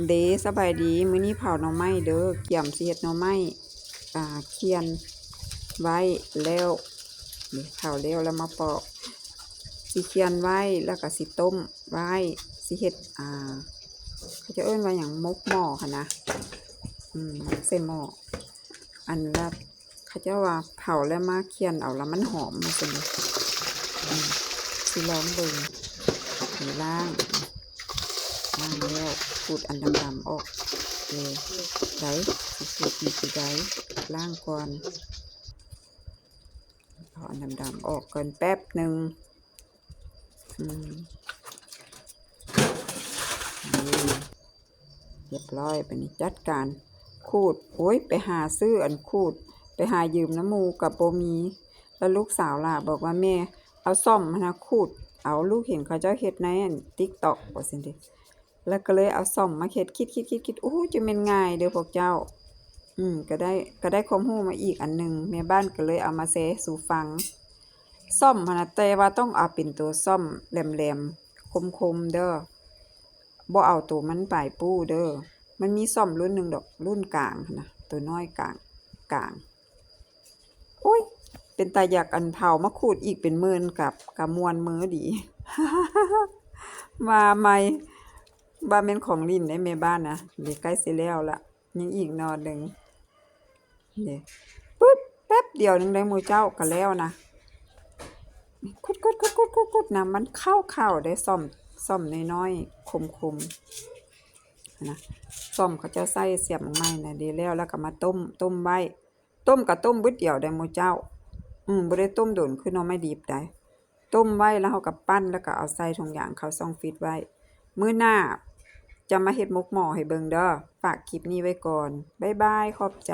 ເດ ສະບາຍດີ ມື້ນີ້ເຜົາໜໍ່ໄມ້ເດີ ກຽມຊິເຮັດໜໍ່ໄມ້ ອ່າ ຄຽນໄວ້ແລ້ວ ນີ້ເຜົາແລ້ວ ແລ້ວມາປອກ ຊິຄຽນໄວ້ ແລ້ວກໍຊິຕົ້ມໄວ້ ຊິເຮັດ ອ່າ ເຂົາເຈົ້າເອີ້ນວ່າຫຍັງ ໝົກໝໍ້ຫັ້ນນະ ອືມ ໝົກໃສ່ໝໍ້ ອັນລະ ເຂົາເຈົ້າວ່າເຜົາແລ້ວມາຄຽນເອົາ ແລ້ວມັນຫອມວ່າຊັ້ນເດ ອືມ ຊິລອງເບິ່ງ ນີ້ລ້າງ ລ້າງແລ້ວ ຂູດອັນດຳໆອອກເດີ ໄດ້ ຊິຂູດນີ້ຊິໄດ້ ລ້າງກ່ອນ ເອົາອັນດຳໆອອກກ່ອນແປັບໜຶ່ງ ອືມ ນີ້ ຮຽບຮ້ອຍ ບາດນີ້ຈັດການຂູດ ໂອ້ຍ ໄປຫາຊື້ອັນຂູດ ໄປຫາຢືມນຳໝູ່ກໍບໍ່ມີ ແລ້ວລູກສາວຫຼ້າບອກວ່າ ແມ່ເອົາສ້ອມຫັ້ນນະຂູດເອົາ ລູກເຫັນເຂົາເຈົ້າເຮັດໃນອັນ TikTok ວ່າຊັ້ນເດ ແລ້ວກໍເລີຍເອົາສ້ອມມາເຮັດ ຄິດໆໆໆ ໂອ້ ຈະແມ່ນງ່າຍເດີພວກເຈົ້າ ອືມ ກໍໄດ້ ກໍໄດ້ຄວາມຮູ້ມາອີກອັນໜຶ່ງ ແມ່ບ້ານກໍເລີຍເອົາມາແຊສູ່ຟັງ ສ້ອມຫັ້ນນະ ແຕ່ວ່າຕ້ອງເອົາເປັນໂຕສ້ອມແຫຼມໆ ຄົມໆເດີ ບໍ່ເອົາໂຕມັນປາຍປູ້ເດີ ມັນມີສ້ອມລຸ້ນໜຶ່ງດອກ ລຸ້ນກາງຫັ້ນນະ ໂຕນ້ອຍກາງ ກາງ ໂອ້ຍ ເປັນຕາຢາກອັນເຜົາມາຂູດອີກເປັນໝື່ນ ກັບ ກະມ່ວນມືດີ ວ່າໃໝ່ ວ່າແມ່ນຂອງຫຼິ້ນເດ້ແມ່ບ້ານນະ ເດ ໃກ້ຊິແລ້ວລະ ຍັງອີກໜໍ່ໜຶ່ງ ເດ ປຶບ ແປັບດຽວໜຶ່ງໄດ້ໝູ່ເຈົ້າກະແລ້ວນະ ຂຸດໆໆໆໆ ນະ ມັນເຂົ້າໆ ໄດ້ສ້ອມ ສ້ອມນ້ອຍໆ ຄົມໆ ນະ ສ້ອມເຂົາເຈົ້າໃສ່ສຽບໝາກໄມ້ນະ ເດ ແລ້ວ ແລ້ວກໍມາຕົ້ມ ຕົ້ມໄວ້ ຕົ້ມກໍຕົ້ມບຶດດຽວໄດ້ໝູ່ເຈົ້າ ອືມ ບໍ່ໄດ້ຕົ້ມດົນຄືໜໍ່ໄມ້ດິບໃດ ຕົ້ມໄວ້ ແລ້ວເຮົາກໍປັ້ນ ແລ້ວກໍເອົາໃສ່ຖົງຢາງເຂົ້າຊ່ອງຟຣີດໄວ້ ມື້ໜ້າຈະມາເຮັດໝົກໝໍ້ໃຫ້ເບິ່ງເດີ ຝາກຄລິບນີ້ໄວ້ກ່ອນ ບາຍບາຍ ຂອບໃຈ.